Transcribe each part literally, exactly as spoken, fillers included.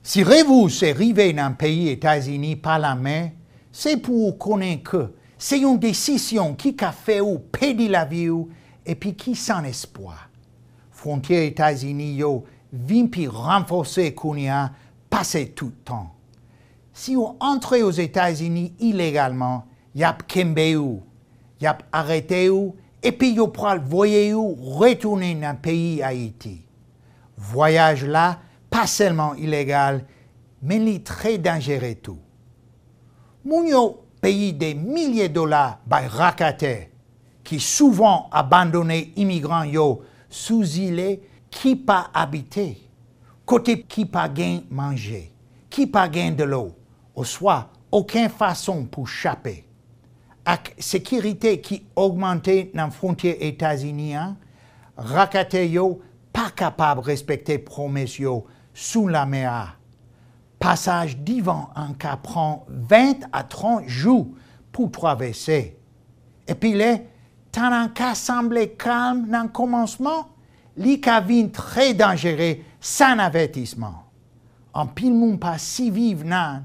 Si rev ou se rive nan peyi Etazini pa lanmè, se pou ou konnen ke se yon desizyon ki ka fè ou pèdi lavi ou epi ki san espwa. Fwontyè Etazini yo vin pi ranfòse kounye a pase tout tan. Si ou antre Ozetazini ilegalman, y ap kenbe ou, y ap arete ou, epi yo pral voye ou retounen nan peyi Ayiti. Vwayaj la pa sèlman ilegal, men li trè danjere tou. Moun yo peye de milye dola bay raketè ki souvan abandone imigran yo sou zile ki pa abite, kote ki pa gen manje, ki pa gen dlo, oswa okenn fason pou chape. Ak sekirite ki ogmante nan fwontyè Etazini an, raketè yo pa kapab respekte pwomès yo sou lanmè a. Pasaj divan an ka pran ven a trant jou pou travèse. Epi lè tan an ka sanble kalm nan kòmansman, li ka vin trè danjere san avètisman. Anpil moun pa siviv nan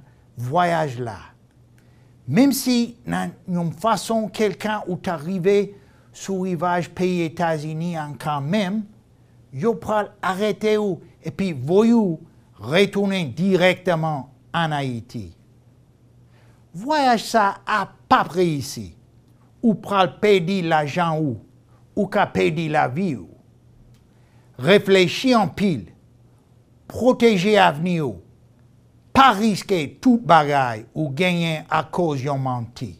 vwayaj la. Menm si nan yon fason kèlkan ou ta rive sou rivaj peyi Etazini an kanmenm, yo pral arete ou epi voye ou retounen dirèkteman ann Ayiti. Vwayaj sa a p ap reyisi. Ou pral pèdi lajan ou, ou ka pèdi lavi ou. Reflechi anpil. Pwoteje avni ou. Pa riske tout bagay ou genyen akoz yon manti.